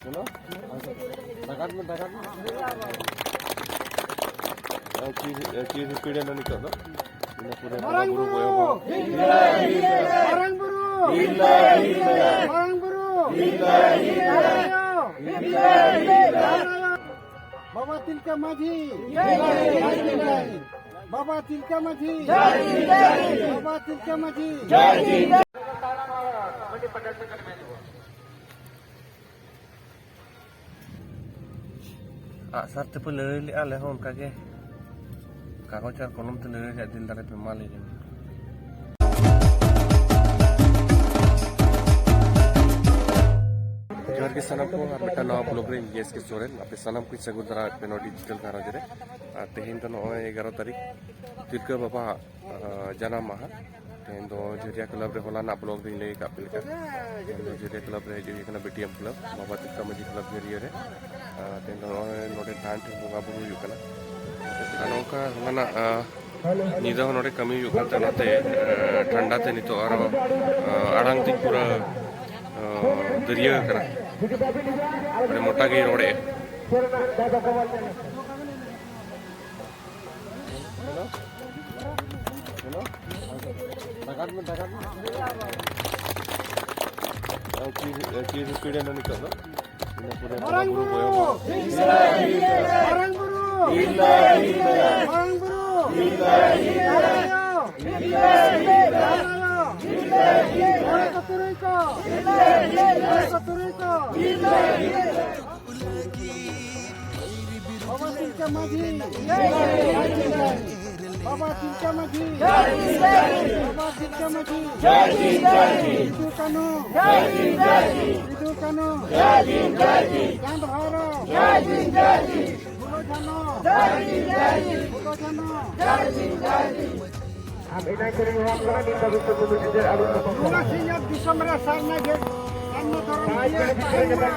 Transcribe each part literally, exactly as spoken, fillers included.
ᱪᱚᱞᱚ, ᱰᱟᱠᱟᱛ ᱢᱮ, ᱰᱟᱠᱟᱛ ᱢᱮ᱾ ᱮ, ᱪᱤᱨ, ᱮ, ᱪᱤᱨ ᱦᱤᱯᱤᱲ ᱮᱱᱟ ᱱᱤᱛᱚᱜ ᱫᱚ᱾ ᱤᱱᱟᱹ ᱯᱚᱨᱮ ᱵᱚᱸᱜᱟ ᱵᱩᱨᱩ ᱵᱚᱭᱚ ᱵᱚ᱾ ᱢᱟᱨᱟᱝ ᱵᱩᱨᱩ! ᱢᱟᱨᱟᱝ ᱵᱩᱨᱩ! ᱵᱟᱵᱟ ᱛᱤᱞᱠᱟᱹ ᱢᱟᱹᱡᱷᱤ! ᱵᱟᱵᱟ ᱛᱤᱞᱠᱟᱹ ᱢᱟᱹᱡᱷᱤ! ᱵᱟᱵᱟ ᱛᱤᱞᱠᱟᱹ ᱢᱟᱹᱡᱷᱤ! ᱟᱜᱼᱥᱟᱨ ᱛᱮᱯᱮ ᱞᱟᱹᱲᱦᱟᱹᱭ ᱞᱮᱜᱼᱟ, ᱟᱞᱮ ᱦᱚᱸ ᱚᱱᱠᱟ ᱜᱮ ᱠᱟᱜᱚᱡᱽ ᱟᱨ ᱠᱚᱞᱚᱢ ᱛᱮ ᱞᱟᱹᱲᱦᱟᱹᱭ ᱨᱮᱭᱟᱜ ᱫᱤᱞ ᱫᱟᱲᱮ ᱯᱮ ᱮᱢᱟ ᱞᱮ ᱠᱟᱱᱟ᱾ ᱡᱚᱦᱟᱨ ᱜᱮ ᱥᱟᱱᱟᱢ ᱠᱚ, ᱟᱨ ᱢᱤᱫᱴᱟᱝ ᱱᱟᱣᱟ ᱵᱞᱚᱜ ᱨᱮ ᱤᱧ ᱜᱮ ᱮᱥ ᱠᱮ ᱥᱚᱨᱮᱱ, ᱟᱯᱮ ᱥᱟᱱᱟᱢ ᱠᱚᱧ ᱥᱟᱹᱜᱩᱱ ᱫᱟᱨᱟᱢᱮᱫ ᱯᱮ ᱱᱚᱣᱟ ᱰᱤᱡᱤᱴᱟᱞ ᱜᱷᱟᱨᱚᱸᱡᱽ ᱨᱮ᱾ ᱟᱨ ᱛᱮᱦᱮᱧ ᱫᱚ ᱱᱚᱜᱼᱚᱭ ᱮᱜᱟᱨᱚ ᱛᱟᱹᱨᱤᱠᱷ, ᱛᱤᱞᱠᱟᱹ ᱵᱟᱵᱟ ᱟᱜ, ᱟ, ᱡᱟᱱᱟᱢ ᱢᱟᱦᱟ᱾ ᱛᱮᱦᱮᱧ ᱫᱚ ᱡᱷᱟᱹᱨᱤᱭᱟ ᱠᱞᱟᱵᱽ ᱨᱮ, ᱦᱚᱞᱟᱱᱟᱜ ᱵᱞᱚᱜ ᱨᱮᱧ ᱞᱟᱹᱭ ᱟᱠᱟᱫ ᱯᱮ ᱞᱮᱠᱟ, ᱛᱮᱦᱮᱧ ᱫᱚ ᱡᱷᱟᱹᱨᱤᱭᱟ ᱠᱞᱟᱵᱽ ᱨᱮ ᱦᱮᱡ ᱦᱩᱭ ᱟᱠᱟᱱᱟ, ᱵᱤ ᱴᱤ ᱮᱢ ᱠᱞᱟᱵᱽ, ᱵᱟᱵᱟ ᱛᱤᱞᱠᱟᱹ ᱢᱟᱹᱡᱷᱤ ᱠᱞᱟᱵᱽ ᱡᱷᱟᱹᱨᱤᱭᱟᱹ ᱨᱮ᱾ ᱟᱨ ᱛᱮᱦᱮᱧ ᱫᱚ ᱱᱚᱜᱼᱚᱭ ᱱᱚᱰᱮ ᱛᱷᱟᱱ ᱴᱷᱮᱱ ᱵᱚᱸᱜᱟ ᱵᱩᱨᱩ ᱦᱩᱭᱩᱜ ᱠᱟᱱᱟ᱾ ᱟᱨ ᱱᱚᱝᱠᱟ ᱦᱚᱞᱟᱱᱟᱜ, ᱟ, ᱧᱤᱫᱟᱹ ᱦᱚᱸ ᱱᱚᱰᱮ ᱠᱟᱹᱢᱤ ᱦᱩᱭᱩᱜ ᱠᱟᱱ ᱛᱟᱦᱮᱸ, ᱚᱱᱟᱛᱮ, ᱟ, ᱴᱷᱟᱱᱰᱟ ᱛᱮ ᱱᱤᱛᱚᱜ ᱟᱨᱚ, ᱟ, ᱟᱲᱟᱝ ᱛᱤᱧ ᱯᱩᱨᱟᱹ, ᱟ, ᱫᱟᱹᱨᱭᱟᱹ ᱟᱠᱟᱱᱟ᱾ ᱟᱹᱰᱤ ᱢᱚᱴᱟ ᱜᱮᱧ ᱨᱚᱲᱮᱫᱼᱟ᱾ ᱦᱮᱞᱳ? ᱦᱮᱞᱳ? ᱰᱟᱠᱟᱛ ᱢᱮ, ᱰᱟᱠᱟᱛ ᱢᱮ᱾ ᱮ, ᱪᱤᱨ, ᱮ, ᱪᱤᱨ ᱦᱤᱯᱤᱲ ᱮᱱᱟ ᱱᱤᱛᱚᱜ ᱫᱚ᱾ ᱤᱱᱟᱹ ᱯᱚᱨᱮ ᱵᱚᱸᱜᱟ ᱢᱟᱨᱟᱝ ᱵᱩᱨᱩ ᱵᱩᱨᱩ! ᱵᱚᱭᱚ ᱵᱚ᱾ ᱢᱟᱨᱟᱝ ᱵᱩᱨᱩ! ᱢᱟᱨᱟᱝ ᱵᱩᱨᱩ! ᱢᱚᱬᱮ ᱠᱚ ᱛᱩᱨᱩᱭ ᱠᱚ! ᱢᱚᱬᱮ ᱠᱚ ᱛᱩᱨᱩᱭ ᱠᱚ! ᱵᱟᱵᱟ ᱛᱤᱞᱠᱟᱹ ᱢᱟᱹᱡᱷᱤ! ᱵᱟᱵᱟ ᱛᱤᱞᱠᱟᱹ ᱢᱟᱹᱡᱷᱤ! ᱵᱟᱵᱟ ᱛᱤᱞᱠᱟᱹ ᱢᱟᱹᱡᱷᱤ! ᱥᱤᱫᱩ ᱠᱟᱹᱱᱦᱩ! ᱥᱤᱫᱩ ᱠᱟᱹᱱᱦᱩ! ᱪᱟᱸᱫ ᱵᱷᱟᱭᱨᱚ! ᱯᱷᱩᱞᱳ ᱡᱷᱟᱱᱚ! ᱯᱷᱩᱞᱳ ᱡᱷᱟᱱᱚ! ᱱᱚᱣᱟ ᱥᱤᱧᱚᱛ ᱫᱤᱥᱚᱢ ᱨᱮ ᱥᱟᱨᱱᱟ ᱡᱮ-, ᱥᱟᱨᱱᱟ ᱫᱷᱚᱨᱚᱢ ᱡᱤᱭᱟᱹᱲ ᱛᱟᱦᱮᱱ ᱢᱟ᱾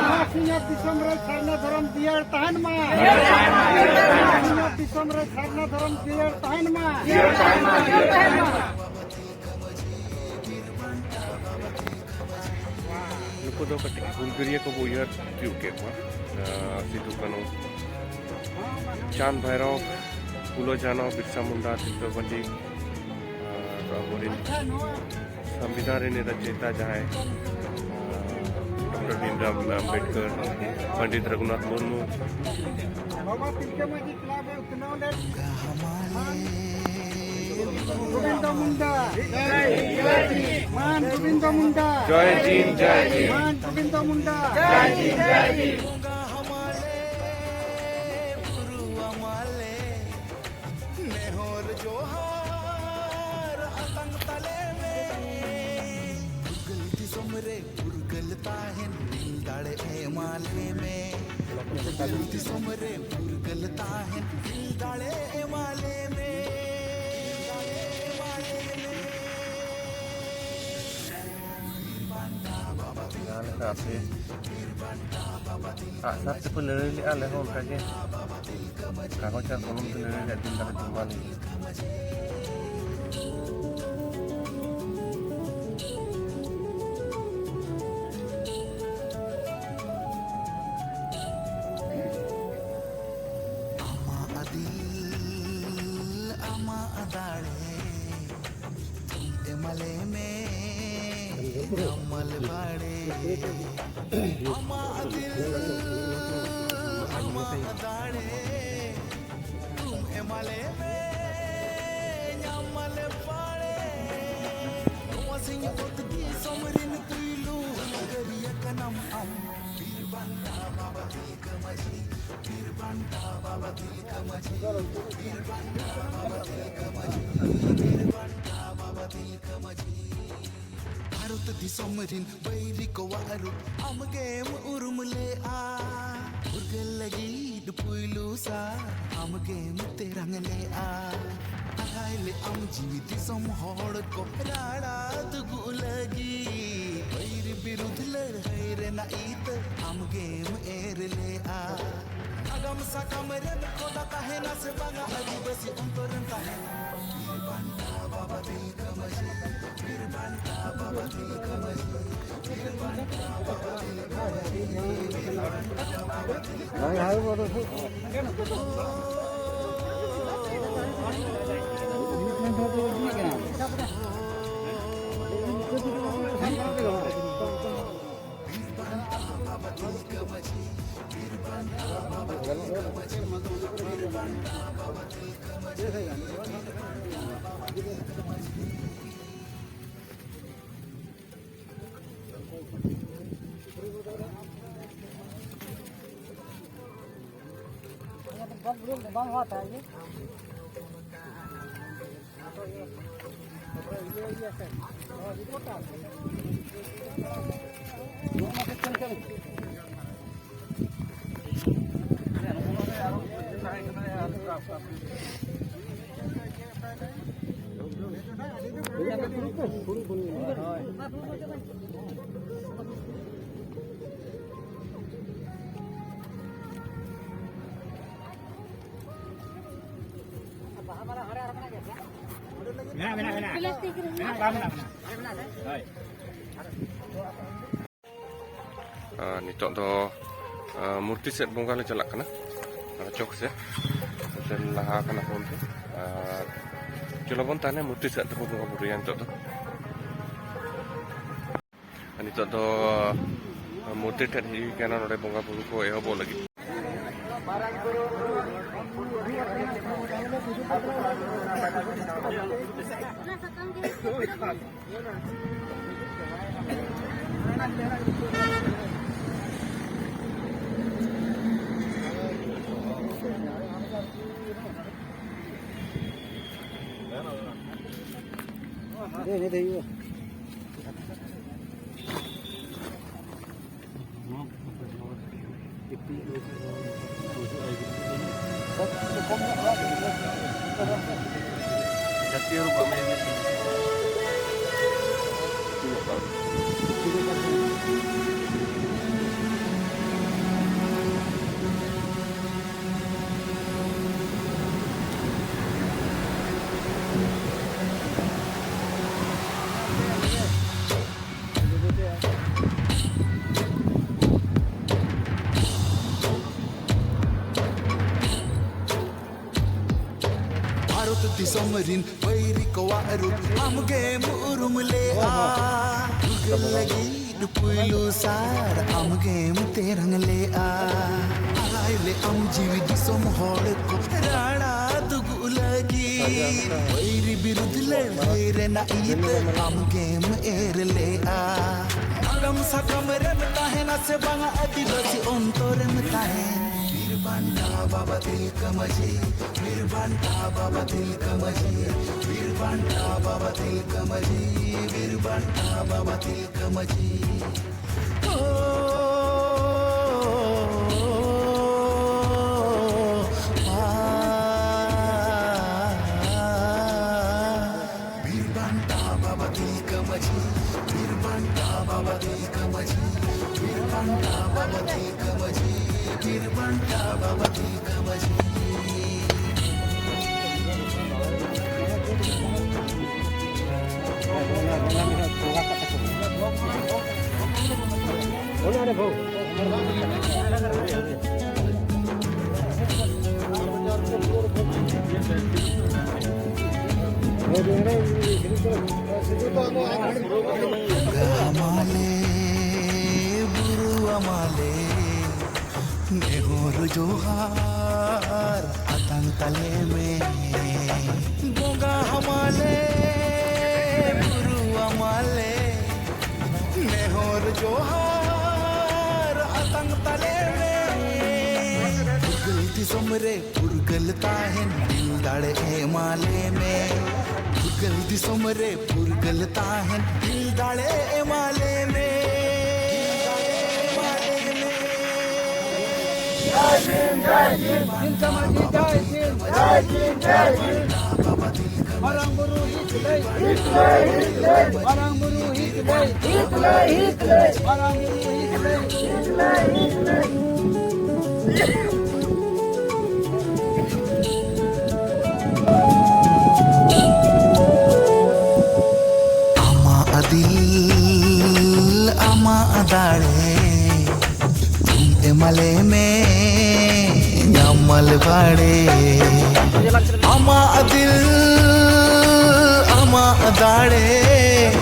ᱱᱚᱣᱟ ᱥᱤᱧᱚᱛ ᱫᱤᱥᱚᱢ ᱨᱮ ᱥᱟᱨᱱᱟ ᱫᱷᱚᱨᱚᱢ ᱡᱤᱭᱟᱹᱲ ᱛᱟᱦᱮᱱ ᱢᱟ᱾ ᱱᱚᱣᱟ ᱥᱤᱧᱚᱛ ᱫᱤᱥᱚᱢ ᱨᱮ ᱥᱟᱨᱱᱟ ᱫᱷᱚᱨᱚᱢ ᱡᱤᱭᱟᱹᱲ ᱛᱟᱦᱮᱱ ᱢᱟ᱾ ᱱᱩᱠᱩ ᱠᱚᱫᱚ ᱠᱟᱹᱴᱤᱡ ᱦᱩᱞᱜᱟᱹᱨᱭᱟᱹ ᱠᱚᱵᱚ ᱩᱭᱦᱟᱹᱨ ᱛᱤᱭᱳᱜ ᱠᱮᱫ ᱠᱚᱣᱟ᱾ ᱟᱸ, ᱥᱤᱫᱩ ᱠᱟᱹᱱᱦᱩ, ᱪᱟᱸᱫᱽ ᱵᱷᱟᱭᱨᱚᱵ, ᱯᱷᱩᱞᱳ ᱡᱷᱟᱱᱚ, ᱵᱤᱨᱥᱟ ᱢᱩᱱᱰᱟ, ᱛᱤᱞᱠᱟᱹ ᱢᱟᱹᱡᱷᱤ, ᱟᱨ ᱟᱵᱚᱨᱮᱱ ᱥᱚᱝᱵᱤᱫᱷᱟᱱ ᱨᱮᱱ ᱨᱚᱪᱮᱛᱟ ᱡᱟᱦᱟᱸᱭ, ᱟᱸ, ᱰᱚᱠᱴᱚᱨ ᱵᱷᱤᱢᱨᱟᱣ ᱟᱢᱵᱮᱰᱠᱚᱨ, ᱯᱚᱱᱰᱤᱛ ᱨᱚᱜᱷᱩᱱᱟᱛᱷ ᱢᱩᱨᱢᱩ᱾ ᱵᱟᱵᱟ ᱛᱤᱞᱠᱟᱹ ᱢᱟᱹᱡᱷᱤ ᱠᱞᱟᱵᱽ ᱮ ᱩᱛᱱᱟᱹᱣ ᱞᱮᱫ ᱜᱳᱵᱤᱱᱫᱚ ᱢᱩᱱᱰᱟ᱾ ᱢᱟᱱ ᱜᱳᱵᱤᱱᱫᱚ ᱢᱩᱱᱰᱟ᱾ ᱡᱚᱭ ᱡᱤᱱ, ᱡᱚᱭ ᱡᱤᱱ᱾ ᱢᱟᱱ ᱜᱳᱵᱤᱱᱫᱚ ᱢᱩᱱᱰᱟ᱾ ᱡᱚᱭ ᱡᱤᱱ, ᱡᱚᱭ ᱡᱤᱱ᱾ ᱱᱮᱦᱚᱨ ᱡᱚᱦᱟᱨ ᱟᱛᱟᱝ ᱛᱟᱞᱮ ᱢᱮ᱾ ᱯᱷᱩᱨᱜᱟᱹᱞ ᱫᱤᱥᱚᱢ ᱨᱮ ᱯᱷᱩᱨᱜᱟᱹᱞ ᱛᱟᱦᱮᱱ ᱫᱤᱞ ᱫᱟᱲᱮ ᱮᱢᱟᱞᱮ ᱢᱮ᱾ ᱯᱷᱩᱨᱜᱟᱹᱞ ᱫᱤᱥᱚᱢ ᱨᱮ ᱯᱷᱩᱨᱜᱟᱹᱞ ᱛᱟᱦᱮᱱ ᱫᱤᱞ ᱫᱟᱲᱮ ᱮᱢᱟᱞᱮ ᱢᱮ᱾ ᱡᱟᱦᱟᱸ ᱞᱮᱠᱟ ᱟᱯᱮ ᱟᱜᱼᱥᱟᱨ ᱛᱮᱯᱮ ᱞᱟᱹᱲᱦᱟᱹᱭ ᱞᱮᱜᱼᱟ, ᱟᱞᱮ ᱦᱚᱸ ᱚᱱᱠᱟ ᱜᱮ ᱠᱟᱜᱚᱡᱽ ᱟᱨ ᱠᱚᱞᱚᱢ ᱛᱮ ᱞᱟᱹᱲᱦᱟᱹᱭ ᱨᱮᱭᱟᱜ ᱫᱤᱱ ᱫᱟᱲᱮ ᱯᱮ ᱮᱢᱟ ᱞᱮ᱾ ᱟᱢᱟᱜ ᱫᱤᱞ, ᱟᱢᱟᱜ ᱫᱟᱲᱮ, ᱮᱢᱟᱞᱮ ᱢᱮ ᱱᱟᱢᱟᱞ ᱵᱟᱲᱮ᱾ ᱟᱢᱟᱜ ᱫᱤᱞ, ᱟᱢᱟᱜ ᱫᱟᱲᱮ, ᱮᱢᱟᱞᱮ ᱢᱮ ᱱᱟᱢᱟᱞ ᱵᱟᱲᱮ᱾ ᱱᱚᱣᱟ ᱥᱤᱧ ᱚᱛ ᱫᱤᱥᱚᱢ ᱨᱮᱱ ᱯᱩᱭᱞᱩ ᱦᱩᱞᱜᱟᱹᱨᱤᱭᱟᱹ ᱠᱟᱱᱟᱢ ᱟᱢ, ᱵᱤᱨ ᱵᱟᱱᱴᱟ ᱵᱟᱵᱟ ᱛᱤᱞᱠᱟᱹ ᱢᱟᱹᱡᱷᱤ, ᱵᱤᱨ ᱵᱟᱱᱴᱟ ᱵᱟᱵᱟ ᱛᱤᱞᱠᱟᱹ ᱢᱟᱹᱡᱷᱤ, ᱵᱤᱨ ᱵᱟᱱᱴᱟ ᱵᱟᱵᱟ ᱛᱤᱞᱠᱟᱹ ᱢᱟᱹᱡᱷᱤ, ᱵᱤᱨ ᱵᱟᱱᱴᱟ ᱵᱟᱵᱟ ᱛᱤᱞᱠᱟᱹ ᱢᱟᱹᱡᱷᱤ᱾ ᱵᱷᱟᱨᱚᱛ ᱫᱤᱥᱚᱢ ᱨᱤᱱ ᱵᱟᱹᱭᱨᱤ ᱠᱚᱣᱟᱜ ᱨᱩᱯ ᱟᱢᱜᱮᱢ ᱩᱨᱩᱢ ᱞᱮᱜᱼᱟ᱾ ᱯᱷᱩᱨᱜᱟᱹᱞ ᱞᱟᱹᱜᱤᱫ ᱯᱩᱭᱞᱩ ᱥᱟᱨ ᱟᱢᱜᱮᱢ ᱛᱮᱨᱟᱝ ᱞᱮᱜᱼᱟ᱾ ᱟᱞᱟᱭ ᱞᱮᱜᱼᱟᱢ ᱡᱤᱣᱤ ᱫᱤᱥᱚᱢ ᱦᱚᱲ ᱠᱚ ᱨᱟᱲᱟ ᱫᱩᱜᱩᱜ ᱞᱟᱹᱜᱤᱫ᱾ ᱵᱟᱹᱭᱨᱤ ᱵᱤᱨᱩᱫᱷ ᱞᱟᱹᱲᱦᱟᱹᱭ ᱨᱮᱱᱟᱜ ᱤᱛᱟᱹ ᱟᱢᱜᱮᱢ ᱮᱨ ᱞᱮᱜᱼᱟ᱾ ᱱᱟᱜᱟᱢ ᱥᱟᱠᱟᱢ ᱨᱮᱢ ᱠᱷᱚᱫᱟ ᱛᱟᱦᱮᱱᱟ ᱥᱮ ᱵᱟᱝᱟ ᱟᱹᱫᱤᱵᱟᱹᱥᱤ ᱚᱱᱛᱚᱨᱮᱢ ᱛᱟᱦᱮᱱᱟ? ᱵᱤᱨ ᱵᱟᱱᱴᱟ ᱵᱟᱵᱟ ᱢᱮᱱᱟᱜ, ᱢᱮᱱᱟᱜ, ᱢᱮᱱᱟᱜ᱾ ᱯᱞᱟᱥᱴᱤᱠ ᱨᱮ ᱢᱮᱱᱟᱜ᱾ ᱢᱮᱱᱟᱜ, ᱢᱮᱱᱟᱜ, ᱢᱮᱱᱟᱜ᱾ ᱦᱳᱭ᱾ ᱟᱨ ᱱᱤᱛᱚᱜ ᱫᱚ, ᱟᱨ, ᱢᱩᱨᱛᱤ ᱥᱮᱫ ᱵᱚᱸᱜᱟ ᱞᱮ ᱪᱟᱞᱟᱜ ᱠᱟᱱᱟ᱾ ᱟᱨ ᱪᱚᱠ ᱥᱮᱫ ᱥᱮᱱ ᱞᱟᱦᱟ ᱠᱟᱱᱟ ᱵᱚᱱ᱾ ᱟᱨ ᱪᱚᱞᱚ ᱵᱚᱱ ᱛᱟᱦᱞᱮ ᱢᱩᱨᱛᱤ ᱥᱮᱫ ᱛᱮᱵᱚᱱ ᱵᱚᱸᱜᱟ ᱵᱩᱨᱩᱭᱟ ᱱᱤᱛᱚᱜ ᱫᱚ᱾ ᱟᱨ ᱱᱤᱛᱚᱜ ᱫᱚ ᱢᱩᱨᱛᱤ ᱴᱷᱮᱱ ᱦᱮᱡ ᱦᱩᱭ ᱠᱟᱱᱟ, ᱱᱚᱰᱮ ᱵᱚᱸᱜᱟ ᱵᱩᱨᱩ ᱠᱚ ᱮᱦᱚᱵᱚᱜ ᱞᱟᱹᱜᱤᱫ᱾ ᱡᱟᱹᱛᱤᱭᱚ ᱨᱩᱯ ᱟᱢᱮ ᱫᱤᱥᱚᱢ ᱨᱤᱱ ᱵᱟᱹᱭᱨᱤ ᱠᱚᱣᱟᱜ ᱨᱩᱯ ᱟᱢᱜᱮᱢ ᱩᱨᱩᱢ ᱞᱮᱜᱼᱟ᱾ ᱯᱷᱩᱨᱜᱟᱹᱞ ᱞᱟᱹᱜᱤᱫ ᱯᱩᱭᱞᱩ ᱥᱟᱨ ᱟᱢᱜᱮᱢ ᱛᱮᱨᱟᱝ ᱞᱮᱜᱼᱟ᱾ ᱟᱞᱟᱭ ᱞᱮ ᱟᱢ ᱡᱤᱣᱤ ᱫᱤᱥᱚᱢ ᱦᱚᱲ ᱠᱚ ᱨᱟᱲᱟ ᱫᱩᱜᱩᱜ ᱞᱟᱹᱜᱤᱫ᱾ ᱵᱟᱹᱭᱨᱤ ᱵᱤᱨᱩᱫᱷ ᱞᱟᱹᱲᱦᱟᱹᱭ ᱨᱮᱱᱟᱜ ᱤᱭᱟᱹ ᱟᱢᱜᱮᱢ ᱮᱨ ᱞᱮᱜᱼᱟ᱾ ᱱᱟᱜᱟᱢ ᱥᱟᱠᱟᱢ ᱨᱮᱢ ᱛᱟᱦᱮᱱᱟ ᱥᱮ ᱵᱟᱝᱟ ᱟᱹᱫᱤᱵᱟᱹᱥᱤ ᱚᱱᱛᱚᱨᱮᱢ ᱛᱟᱦᱮᱱ? ᱵᱤᱨ ᱵᱟᱱᱴᱟ ᱵᱟᱵᱟ ᱛᱤᱞᱠᱟᱹ ᱢᱟᱹᱡᱷᱤ, ᱵᱤᱨ ᱵᱟᱱᱴᱟ ᱵᱟᱵᱟ ᱛᱤᱞᱠᱟᱹ ᱢᱟᱹᱡᱷᱤ, ᱵᱤᱨ ᱵᱟᱱᱴᱟ ᱵᱟᱵᱟ ᱛᱤᱞᱠᱟᱹ ᱢᱟᱹᱡᱷᱤ, ᱵᱤᱨ ᱵᱟᱱᱴᱟ ᱵᱟᱵᱟ ᱛᱤᱞᱠᱟᱹ ᱢᱟᱹᱡᱷᱤ᱾ ᱳ, ᱟ, ᱵᱤᱨ ᱵᱟᱱᱴᱟ ᱵᱟᱵᱟ ᱛᱤᱞᱠᱟᱹ ᱢᱟᱹᱡᱷᱤ, ᱵᱤᱨ ᱵᱟᱱᱴᱟ ᱵᱟᱵᱟ ᱛᱤᱞᱠᱟᱹ ᱢᱟᱹᱡᱷᱤ, ᱵᱤᱨ ᱵᱟᱱᱴᱟ ᱵᱟᱵᱟ ᱛᱤᱞᱠᱟᱹ ᱢᱟᱹᱡᱷᱤ, ᱵᱤᱨ ᱵᱟᱱᱴᱟ ᱵᱟᱵᱟ ᱛᱤᱞᱠᱟᱹ ᱢᱟᱹᱡᱷᱤ᱾ ᱟᱢᱟᱞᱮ, ᱵᱩᱨᱩ ᱟᱢᱟᱞᱮ, ᱱᱮᱦᱚᱨ ᱡᱚᱦᱟᱨ ᱟᱛᱟᱝ ᱛᱟᱞᱮ ᱢᱮ᱾ ᱵᱚᱸᱜᱟ ᱟᱢᱟᱞᱮ, ᱵᱩᱨᱩ ᱟᱢᱟᱞᱮ, ᱱᱮᱦᱚᱨ ᱡᱚᱦᱟᱨ ᱟᱛᱟᱝ ᱛᱟᱞᱮ ᱢᱮ᱾ ᱯᱷᱩᱨᱜᱟᱹᱞ ᱫᱤᱥᱚᱢ ᱨᱮ ᱯᱷᱩᱨᱜᱟᱹᱞ ᱛᱟᱦᱮᱱ ᱫᱤᱞ ᱫᱟᱲᱮ ᱮᱢᱟᱞᱮ ᱢᱮ᱾ ᱯᱷᱩᱨᱜᱟᱹᱞ ᱫᱤᱥᱚᱢ ᱨᱮ ᱯᱷᱩᱨᱜᱟᱹᱞ ᱛᱟᱦᱮᱱ ᱫᱤᱞ ᱫᱟᱲᱮ ᱮᱢᱟᱞᱮ ᱢᱮ᱾ ᱫᱤᱞ ᱫᱟᱲᱮ ᱮᱢᱟᱞᱮ ᱢᱮ᱾ ᱡᱟᱭ ᱦᱤᱱᱫ, ᱡᱟᱭ ᱦᱤᱱᱫ, ᱡᱟᱭ ᱦᱤᱱᱫ, ᱡᱟᱭ ᱦᱤᱱᱫ᱾ ᱢᱟᱨᱟᱝ ᱵᱩᱨᱩ ᱦᱤᱡᱩᱜ ᱞᱟᱹᱭ᱾ ᱦᱤᱡᱩᱜ ᱞᱟᱹᱭ, ᱦᱤᱡᱩᱜ ᱞᱟᱹᱭ᱾ ᱢᱟᱨᱟᱝ ᱵᱩᱨᱩ ᱦᱤᱡᱩᱜ ᱞᱟᱹᱭ᱾ ᱦᱤᱡᱩᱜ ᱞᱟᱹᱭ, ᱦᱤᱡᱩᱜ ᱞᱟᱹᱭ᱾ ᱢᱟᱨᱟᱝ ᱵᱩᱨᱩ ᱦᱤᱡᱩᱜ ᱞᱟᱹᱭ᱾ ᱦᱤᱡᱩᱜ ᱞᱟᱹᱭ, ᱦᱤᱡᱩᱜ ᱞᱟᱹᱭ᱾ ᱟᱢᱟᱜ ᱫᱤᱞ, ᱟᱢᱟᱜ ᱫᱟᱲᱮ, ᱛᱷᱩᱢ ᱮᱢᱟᱞᱮ ᱢᱮ, ᱧᱟᱢᱟᱞᱮ ᱵᱟᱲᱮ᱾ ᱟᱢᱟᱜ ᱫᱤᱞ, ᱟᱢᱟᱜ ᱫᱟᱲᱮ,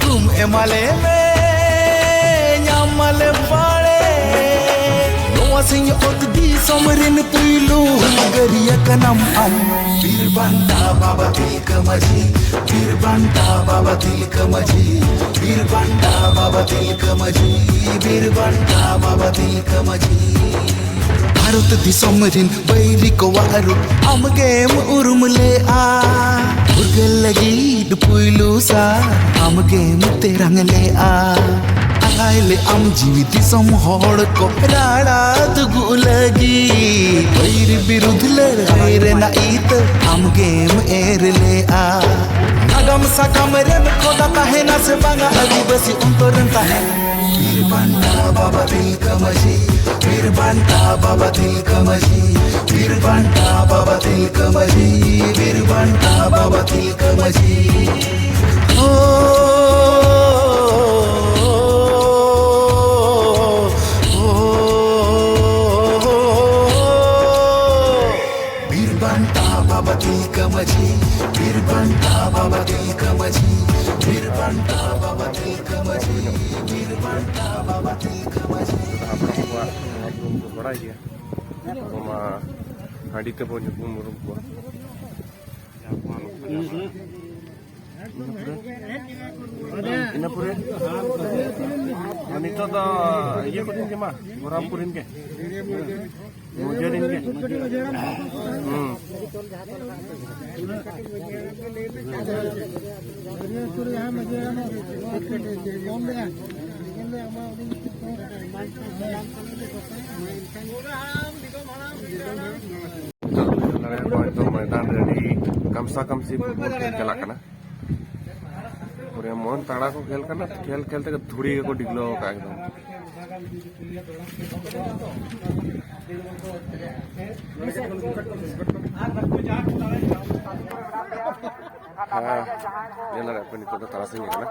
ᱛᱩᱢ ᱮᱢᱟᱞᱮ ᱢᱮ, ᱧᱟᱢ ᱢᱟᱞᱮ ᱵᱟᱲᱮ᱾ ᱱᱚᱣᱟ ᱥᱤᱧ ᱚᱛ ᱫᱤᱥᱚᱢ ᱨᱤᱱ ᱯᱩᱭᱞᱩ ᱦᱩᱞᱜᱟᱹᱨᱤᱭᱟᱹ ᱠᱟᱱᱟᱢ ᱟᱢ᱾ ᱵᱤᱨ ᱵᱟᱱᱴᱟ ᱵᱟᱵᱟ ᱛᱤᱞᱠᱟᱹ ᱢᱟᱹᱡᱷᱤ, ᱵᱤᱨ ᱵᱟᱱᱴᱟ ᱵᱟᱵᱟ ᱛᱤᱞᱠᱟᱹ ᱢᱟᱹᱡᱷᱤ, ᱵᱤᱨ ᱵᱟᱱᱴᱟ ᱵᱟᱵᱟ ᱛᱤᱞᱠᱟᱹ ᱢᱟᱹᱡᱷᱤ, ᱵᱤᱨ ᱵᱟᱱᱴᱟ ᱵᱟᱵᱟ ᱛᱤᱞᱠᱟᱹ ᱢᱟᱹᱡᱷᱤ᱾ ᱵᱷᱟᱨᱚᱛ ᱫᱤᱥᱚᱢ ᱨᱤᱱ ᱵᱟᱹᱭᱨᱤ ᱠᱚᱣᱟᱜ ᱨᱩᱯ ᱟᱢᱜᱮᱢ ᱩᱨᱩᱢ ᱞᱮᱜᱼᱟ᱾ ᱯᱷᱩᱨᱜᱟᱹᱞ ᱞᱟᱹᱜᱤᱫ ᱯᱩᱭᱞᱩ ᱥᱟᱨ ᱟᱢᱜᱮᱢ ᱛᱮᱨᱟᱝ ᱞᱮᱜᱼᱟ᱾ ᱟᱞᱟᱭ ᱞᱮ ᱟᱢ ᱡᱤᱣᱤ ᱫᱤᱥᱚᱢ ᱦᱚᱲ ᱠᱚ ᱨᱟᱲᱟ ᱫᱩᱜᱩᱜ ᱞᱟᱹᱜᱤᱫ᱾ ᱵᱟᱹᱭᱨᱤ ᱵᱤᱨᱩᱫᱷ ᱞᱟᱹᱲᱦᱟᱹᱭ ᱨᱮᱱᱟᱜ ᱤᱛᱟᱹ ᱟᱢᱜᱮᱢ ᱮᱨ ᱞᱮᱜᱼᱟ᱾ ᱱᱟᱜᱟᱢ ᱥᱟᱠᱟᱢ ᱨᱮᱢ ᱠᱷᱚᱫᱟ ᱛᱟᱦᱮᱱᱟ ᱥᱮ ᱵᱟᱝᱟ ᱟᱹᱫᱤᱵᱟᱹᱥᱤ ᱚᱱᱛᱚᱨ ᱨᱮᱢ ᱛᱟᱦᱮᱱ? ᱵᱤᱨ ᱵᱟᱱᱴᱟ ᱵᱟᱵᱟ ᱛᱤᱞᱠᱟᱹ ᱢᱟᱹᱡᱷᱤ, ᱵᱤᱨ ᱵᱟᱱᱴᱟ ᱵᱟᱵᱟ ᱛᱤᱞᱠᱟᱹ ᱢᱟᱹᱡᱷᱤ, ᱵᱤᱨ ᱵᱟᱱᱴᱟ ᱵᱟᱵᱟ ᱛᱤᱞᱠᱟᱹ ᱢᱟᱹᱡᱷᱤ, ᱵᱤᱨ ᱵᱟᱱᱴᱟ ᱵᱟᱵᱟ ᱛᱤᱞᱠᱟᱹ ᱢᱟᱹᱡᱷᱤ᱾ ᱳ, ᱳ, ᱳ, ᱳ, ᱳ᱾ ᱵᱤᱨ ᱵᱟᱱᱴᱟ ᱵᱟᱵᱟ ᱛᱤᱞᱠᱟᱹ ᱢᱟᱹᱡᱷᱤ, ᱵᱤᱨ ᱵᱟᱱᱴᱟ ᱵᱟᱵᱟ ᱛᱤᱞᱠᱟᱹ ᱢᱟᱹᱡᱷᱤ, ᱵᱤᱨ ᱵᱟᱱᱴᱟ ᱵᱟᱵᱟ ᱛᱤᱞᱠᱟᱹ ᱢᱟᱹᱡᱷᱤ, ᱵᱤᱨ ᱵᱟᱱᱴᱟ ᱵᱟᱵᱟ ᱛᱤᱞᱠᱟᱹ ᱢᱟᱹᱡᱷᱤ᱾ ᱦᱟᱯᱲᱟᱢ ᱠᱚᱣᱟᱜ ᱧᱩᱛᱩᱢ ᱠᱚ ᱵᱟᱲᱟᱭ ᱜᱮᱭᱟ᱾ ᱚᱱᱟ ᱦᱟᱺᱰᱤ ᱛᱮᱵᱚᱱ ᱧᱩᱛᱩᱢ ᱩᱨᱩᱢ ᱠᱚᱣᱟ᱾ ᱤᱱᱟᱹ ᱯᱚᱨᱮ ᱱᱤᱛᱚᱜ ᱫᱚ ᱤᱭᱟᱹ ᱠᱚᱨᱮᱱ ᱜᱮ ᱢᱟ, ᱜᱚᱨᱟᱢᱯᱩᱨ ᱨᱮᱱ ᱜᱮ, ᱢᱩᱡᱟᱹ ᱨᱮᱱ ᱜᱮ᱾ ᱦᱩᱸ᱾ ᱱᱚᱜᱼᱚᱭ ᱛᱚ ᱢᱚᱭᱫᱟᱱ ᱨᱮ ᱟᱹᱰᱤ ᱠᱟᱢᱥᱟ ᱠᱟᱢᱥᱤ ᱯᱷᱩᱴᱵᱚᱞ ᱠᱷᱮᱞ ᱪᱟᱞᱟᱜ ᱠᱟᱱᱟ᱾ ᱯᱩᱨᱟᱹ ᱮᱢᱚᱱ ᱛᱟᱲᱟ ᱠᱚ ᱠᱷᱮᱞ ᱠᱟᱱᱟ, ᱠᱷᱮᱞ ᱠᱷᱮᱞ ᱛᱮᱜᱮ ᱫᱷᱩᱲᱤ ᱜᱮᱠᱚ ᱰᱤᱜᱞᱟᱹᱣ ᱟᱠᱟᱫᱼᱟ ᱮᱠᱫᱚᱢ᱾ ᱦᱮᱸ, ᱧᱮᱞ ᱫᱟᱲᱮᱭᱟᱜ ᱯᱮ, ᱱᱤᱛᱚᱜ ᱫᱚ ᱛᱟᱨᱟᱥᱤᱧ ᱟᱠᱟᱱᱟ᱾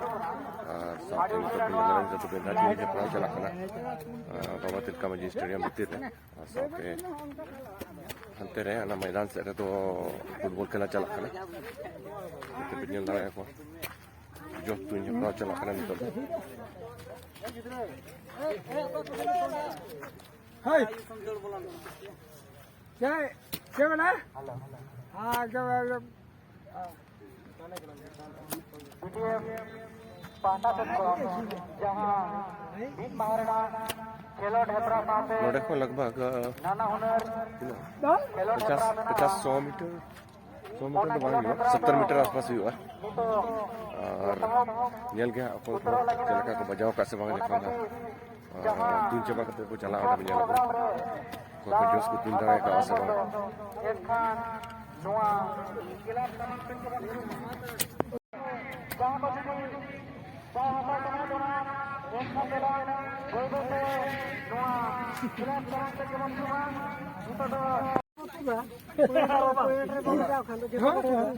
ᱟᱨ ᱥᱟᱶᱛᱮ ᱱᱤᱛᱚᱜ ᱯᱮ ᱧᱮᱞ ᱫᱟᱲᱮᱭᱟᱜᱼᱟ, ᱡᱚᱛᱚ ᱯᱮ ᱜᱟᱛᱮ ᱡᱚᱯᱲᱟᱣ ᱪᱟᱞᱟᱜ ᱠᱟᱱᱟ, ᱟᱨ ᱵᱟᱵᱟ ᱛᱤᱞᱠᱟ ᱢᱟᱹᱡᱷᱤ ᱥᱴᱮᱰᱤᱭᱟᱢ ᱵᱷᱤᱛᱤᱨ ᱨᱮ᱾ ᱟᱨ ᱥᱟᱶᱛᱮ ᱦᱟᱱᱛᱮ ᱨᱮ ᱚᱱᱟ ᱢᱚᱭᱫᱟᱱ ᱥᱮᱫ ᱨᱮᱫᱚ ᱯᱷᱩᱴᱵᱚᱞ ᱠᱷᱮᱞᱟ ᱪᱟᱞᱟᱜ ᱠᱟᱱᱟ᱾ ᱱᱚᱛᱮ ᱯᱮ ᱧᱮᱞ ᱫᱟᱲᱮᱭᱟᱜᱼᱟ ᱠᱚ, ᱡᱚᱛᱚ ᱛᱩᱧ ᱦᱮᱯᱨᱟᱣ ᱪᱟᱞᱟᱜ ᱠᱟᱱᱟ ᱱᱤᱛᱚᱜ ᱫᱚ᱾ ᱦᱳᱭ᱾ ᱪᱮᱫ, ᱪᱮᱫ ᱢᱮᱱᱟ? ᱦᱮᱸ, ᱮᱠᱫᱚᱢ, ᱮᱠᱫᱚᱢ᱾ ᱯᱟᱦᱴᱟ ᱥᱮᱫ ᱠᱷᱚᱱ ᱡᱟᱦᱟᱸ ᱢᱤᱫ ᱢᱟᱦᱟ ᱨᱮᱱᱟᱜ ᱠᱷᱮᱞᱳᱰ ᱦᱮᱯᱨᱟᱣ ᱥᱟᱶᱛᱮ ᱱᱚᱰᱮ ᱠᱷᱚᱱ ᱞᱟᱜᱽ ᱵᱷᱟᱜᱽ, ᱱᱟᱱᱟ ᱦᱩᱱᱟᱹᱨ ᱛᱤᱱᱟᱹᱜ? ᱠᱷᱮᱞᱳᱰ ᱯᱚᱪᱟᱥ, ᱦᱮᱯᱨᱟᱣ ᱢᱮᱱᱟᱜᱼᱟ᱾ ᱯᱚᱪᱟᱥ, ᱥᱚ ᱢᱤᱴᱟᱨ, ᱥᱚ ᱢᱤᱴᱟᱨ ᱫᱚ ᱵᱟᱝ ᱦᱩᱭᱩᱜᱼᱟ, ᱥᱚᱛᱛᱚᱨ ᱢᱤᱴᱟᱨ ᱟᱥᱯᱟᱥ ᱦᱩᱭᱩᱜᱼᱟ᱾ ᱟᱨ ᱧᱮᱞ ᱜᱮ ᱦᱟᱸᱜ ᱚᱠᱚᱭ ᱠᱚ ᱪᱮᱫ ᱞᱮᱠᱟ ᱠᱚ ᱵᱟᱡᱟᱣ ᱟᱠᱟᱫ ᱥᱮ ᱵᱟᱝ, ᱡᱚᱠᱷᱚᱱ ᱫᱚ ᱟᱨ ᱛᱩᱧ ᱪᱟᱵᱟ ᱠᱟᱛᱮ ᱠᱚ ᱪᱟᱞᱟᱜᱼᱟ, ᱚᱸᱰᱮ ᱵᱚᱱ ᱧᱮᱞ ᱟᱠᱚ᱾ ᱚᱠᱚᱭ ᱠᱚ ᱡᱳᱥ ᱠᱚ ᱛᱩᱧ ᱫᱟᱲᱮ ᱟᱠᱟᱫᱼᱟ ᱥᱮ ᱵᱟᱝ?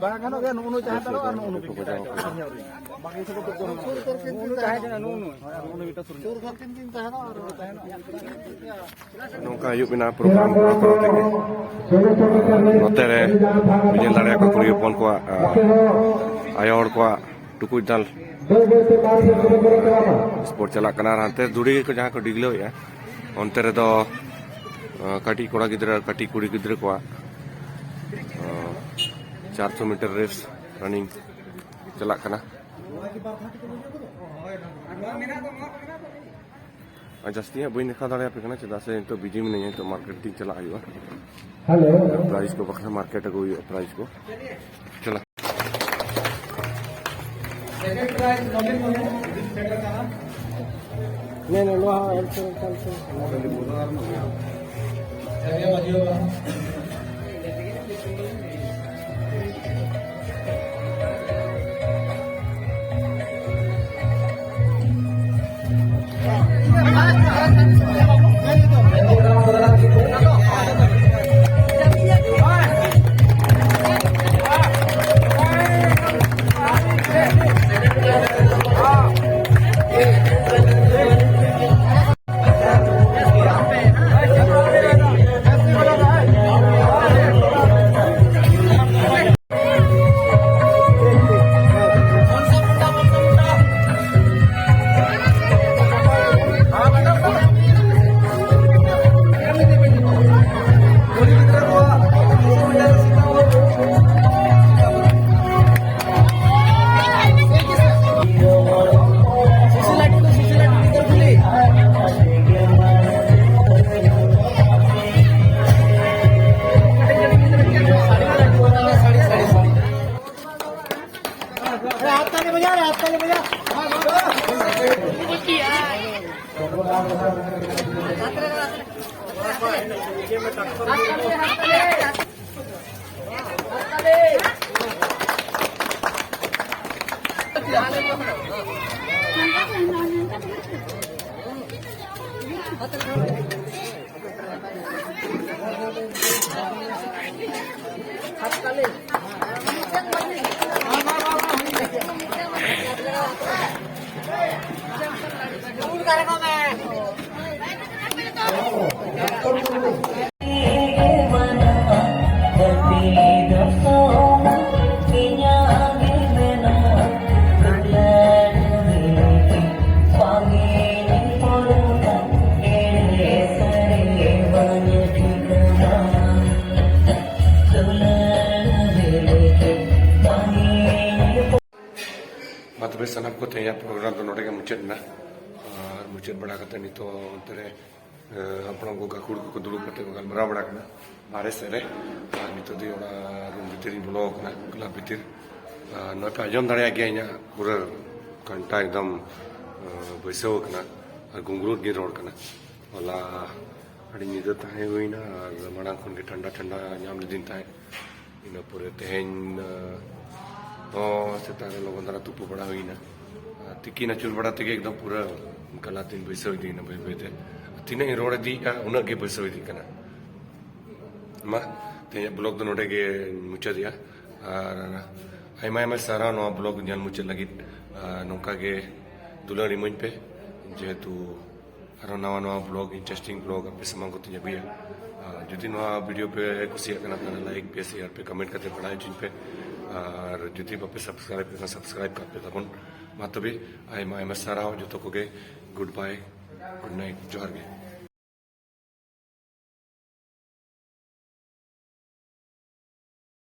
ᱵᱟᱝ ᱜᱟᱱᱚᱜ ᱜᱮᱭᱟ, ᱱᱩᱜᱼᱩ ᱱᱩᱭ ᱛᱟᱦᱮᱸ ᱦᱟᱛᱟᱲᱚᱜᱼᱟ ᱟᱨ ᱱᱩᱜᱼᱩ ᱱᱩᱭ ᱵᱟᱹᱠᱤ ᱥᱚᱸᱜᱮ ᱛᱚ ᱡᱚᱢ ᱦᱩᱭᱩᱜᱼᱟ᱾ ᱱᱩᱜᱼᱩ ᱱᱩᱭ ᱢᱤᱫᱴᱟᱝ ᱥᱩᱨ ᱨᱮ᱾ ᱱᱩᱜᱼᱩ ᱱᱩᱭ ᱢᱤᱫᱴᱟᱝ ᱥᱩᱨ ᱨᱮ᱾ ᱥᱩᱨ ᱠᱷᱟᱱ ᱠᱤᱱ ᱠᱤᱱ ᱛᱟᱦᱮᱱᱟ ᱟᱨ ᱛᱟᱦᱮᱱᱟ᱾ ᱱᱚᱝᱠᱟ ᱦᱩᱭᱩᱜ ᱠᱟᱱᱟ ᱯᱨᱳᱜᱨᱟᱢ ᱠᱚ ᱠᱚᱨᱟᱣ ᱛᱮᱜᱮ᱾ ᱱᱚᱛᱮ ᱨᱮ ᱧᱮᱞ ᱫᱟᱲᱮᱭᱟᱜ ᱠᱚ ᱠᱩᱲᱤ ᱦᱚᱯᱚᱱ ᱠᱚᱣᱟᱜ, ᱟ, ᱟᱭᱳ ᱦᱚᱲ ᱠᱚᱣᱟᱜ ᱴᱩᱠᱩᱡ ᱫᱟᱞ ᱥᱯᱳᱨᱴ ᱪᱟᱞᱟᱜ ᱠᱟᱱᱟ᱾ ᱟᱨ ᱦᱟᱱᱛᱮ ᱫᱷᱩᱲᱤ ᱠᱚ ᱡᱟᱦᱟᱸ ᱠᱚ ᱰᱤᱜᱽᱞᱟᱹᱣᱮᱫᱼᱟ, ᱚᱱᱛᱮ ᱨᱮᱫᱚ, ᱟ, ᱠᱟᱹᱴᱤᱡ ᱠᱚᱲᱟ ᱜᱤᱫᱽᱨᱟᱹ, ᱠᱟᱹᱴᱤᱡ ᱠᱩᱲᱤ ᱜᱤᱫᱽᱨᱟᱹ ᱠᱚᱣᱟᱜ, ᱟ, ᱪᱟᱨᱥᱚ ᱢᱤᱴᱟᱨ ᱨᱮᱥ ᱨᱟᱱᱤᱝ ᱪᱟᱞᱟᱜ ᱠᱟᱱᱟ᱾ ᱟᱨ ᱡᱟᱹᱥᱛᱤ ᱦᱟᱸᱜ ᱵᱟᱹᱧ ᱫᱮᱠᱷᱟᱣ ᱫᱟᱲᱮᱭᱟᱯᱮ ᱠᱟᱱᱟ, ᱪᱮᱫᱟᱜ ᱥᱮ ᱱᱤᱛᱚᱜ ᱵᱤᱡᱤ ᱢᱤᱱᱟᱹᱧᱟ, ᱱᱤᱛᱚᱜ ᱢᱟᱨᱠᱮᱴ ᱛᱤᱧ ᱪᱟᱞᱟᱜ ᱦᱩᱭᱩᱜᱼᱟ᱾ ᱦᱮᱞᱳ᱾ ᱯᱨᱟᱭᱤᱡᱽ ᱠᱚ ᱵᱟᱠᱷᱨᱟ ᱢᱟᱨᱠᱮᱴ ᱟᱹᱜᱩ ᱦᱩᱭᱩᱜᱼᱟ, ᱯᱨᱟᱭᱤᱡᱽ ᱠᱚ᱾ ᱪᱟᱞᱟᱜ᱾ ᱱᱮ, ᱱᱮ, ᱱᱚᱣᱟ ᱦᱚᱸ ᱮᱞ ᱥᱮ ᱮᱞ ᱥᱮ ᱮᱞ ᱥᱮ᱾ ᱢᱟ ᱛᱚᱵᱮ ᱥᱟᱱᱟᱢ ᱠᱚ, ᱛᱮᱦᱮᱧᱟᱜ ᱯᱨᱳᱜᱨᱟᱢ ᱫᱚ ᱱᱚᱰᱮ ᱜᱮ ᱢᱩᱪᱟᱹᱫ ᱮᱱᱟ᱾ ᱟᱨ ᱢᱩᱪᱟᱹᱫ ᱵᱟᱲᱟ ᱠᱟᱛᱮ ᱱᱤᱛᱚᱜ ᱚᱱᱛᱮ ᱨᱮ, ᱮ, ᱦᱟᱯᱲᱟᱢ ᱠᱚ, ᱜᱟᱹᱠᱷᱩᱲ ᱠᱚᱠᱚ ᱫᱩᱲᱩᱵ ᱠᱟᱛᱮ ᱠᱚ ᱜᱟᱞᱢᱟᱨᱟᱣ ᱵᱟᱲᱟ ᱠᱟᱱᱟ ᱵᱟᱦᱨᱮ ᱥᱮᱫ ᱨᱮ᱾ ᱟᱨ ᱱᱤᱛᱚᱜ ᱫᱚ ᱚᱱᱟ ᱨᱩᱢ ᱵᱷᱤᱛᱤᱨ ᱤᱧ ᱵᱚᱞᱚ ᱟᱠᱟᱱᱟ, ᱠᱞᱟᱵᱽ ᱵᱷᱤᱛᱤᱨ᱾ ᱟᱨ ᱱᱚᱜᱼᱚᱭ ᱯᱮ ᱟᱸᱡᱚᱢ ᱫᱟᱲᱮᱭᱟᱜ ᱜᱮᱭᱟ ᱤᱧᱟᱹᱜ ᱯᱩᱨᱟᱹ ᱠᱟᱱᱴᱟ ᱮᱠᱫᱚᱢ, ᱮ, ᱵᱟᱹᱭᱥᱟᱹᱣ ᱟᱠᱟᱱᱟ᱾ ᱟᱨ ᱜᱩᱝᱜᱽᱨᱩᱛ ᱜᱤᱧ ᱨᱚᱲ ᱠᱟᱱᱟ᱾ ᱦᱚᱞᱟ ᱟᱹᱰᱤ ᱧᱤᱫᱟᱹ ᱛᱟᱦᱮᱸ ᱦᱩᱭᱱᱟ ᱟᱨ ᱢᱟᱲᱟᱝ ᱠᱷᱚᱱ ᱜᱮ ᱴᱷᱟᱱᱰᱟ ᱴᱷᱟᱱᱰᱟ ᱧᱟᱢ ᱞᱤᱫᱤᱧ ᱛᱟᱦᱮᱸᱫ᱾ ᱤᱱᱟᱹ ᱯᱚᱨᱮ ᱛᱮᱦᱮᱧ, ᱟ, ᱦᱚᱸ ᱥᱮᱛᱟᱜ ᱨᱮ ᱞᱚᱜᱚᱱ ᱫᱷᱟᱨᱟ ᱛᱩᱯᱩ ᱵᱟᱲᱟ ᱦᱩᱭᱱᱟ᱾ ᱟᱨ ᱛᱤᱠᱤᱱ ᱟᱹᱪᱩᱨ ᱵᱟᱲᱟ ᱛᱮᱜᱮ ᱮᱠᱫᱚᱢ ᱯᱩᱨᱟᱹ ᱠᱟᱞᱟᱛᱤᱧ ᱵᱟᱹᱭᱥᱟᱹᱣ ᱤᱫᱤᱭᱮᱱᱟ ᱵᱟᱹᱭ ᱵᱟᱹᱭ ᱛᱮ᱾ ᱛᱤᱱᱟᱹᱜ ᱤᱧ ᱨᱚᱲ ᱤᱫᱤᱭᱮᱫᱼᱟ, ᱩᱱᱟᱹᱜ ᱜᱮ ᱵᱟᱹᱭᱥᱟᱹᱣ ᱤᱫᱤᱜ ᱠᱟᱱᱟ᱾ ᱢᱟ, ᱛᱮᱦᱮᱧᱟᱜ ᱵᱞᱚᱜ ᱫᱚ ᱱᱚᱰᱮ ᱜᱮᱧ ᱢᱩᱪᱟᱹᱫᱮᱜᱼᱟ᱾ ᱟᱨ ᱟᱭᱢᱟ ᱟᱭᱢᱟ ᱥᱟᱨᱦᱟᱣ ᱱᱚᱣᱟ ᱵᱞᱚᱜ ᱧᱮᱞ ᱢᱩᱪᱟᱹᱫ ᱞᱟᱹᱜᱤᱫ᱾ ᱟᱨ ᱱᱚᱝᱠᱟ ᱜᱮ ᱫᱩᱞᱟᱹᱲ ᱤᱢᱟᱹᱧ ᱯᱮ, ᱡᱮᱦᱮᱛᱩ ᱟᱨᱦᱚᱸ ᱱᱟᱣᱟ ᱱᱟᱣᱟ ᱵᱞᱚᱜ, ᱤᱱᱴᱟᱨᱮᱥᱴᱤᱝ ᱵᱞᱚᱜ ᱟᱯᱮ ᱥᱟᱢᱟᱝ ᱠᱚᱛᱮᱧ ᱟᱹᱜᱩᱭᱟ᱾ ᱟᱨ ᱡᱩᱫᱤ ᱱᱚᱣᱟ ᱵᱷᱤᱰᱤᱭᱳ ᱯᱮ ᱠᱩᱥᱤᱭᱟᱜ ᱠᱟᱱᱟ, ᱛᱟᱦᱚᱞᱮ ᱞᱟᱭᱤᱠ ᱯᱮ, ᱥᱮᱭᱟᱨ ᱯᱮ, ᱠᱚᱢᱮᱱᱴ ᱠᱟᱛᱮ ᱵᱟᱲᱟᱭ ᱦᱚᱪᱚᱧ ᱯᱮ᱾ ᱟᱨ ᱡᱩᱫᱤ ᱵᱟᱯᱮ ᱥᱟᱵᱥᱠᱨᱟᱭᱤᱵ ᱠᱟᱱᱟ, ᱥᱟᱵᱥᱠᱨᱟᱭᱤᱵ ᱠᱟᱜ ᱯᱮ ᱛᱟᱵᱚᱱ᱾ ᱢᱟ ᱛᱚᱵᱮ, ᱟᱭᱢᱟ ᱟᱭᱢᱟ ᱥᱟᱨᱦᱟᱣ ᱡᱚᱛᱚ ᱠᱚᱜᱮ᱾ ᱜᱩᱰ ᱵᱟᱭ, ᱜᱩᱰ ᱱᱟᱭᱤᱴ, ᱡᱚᱦᱟᱨ ᱜᱮ᱾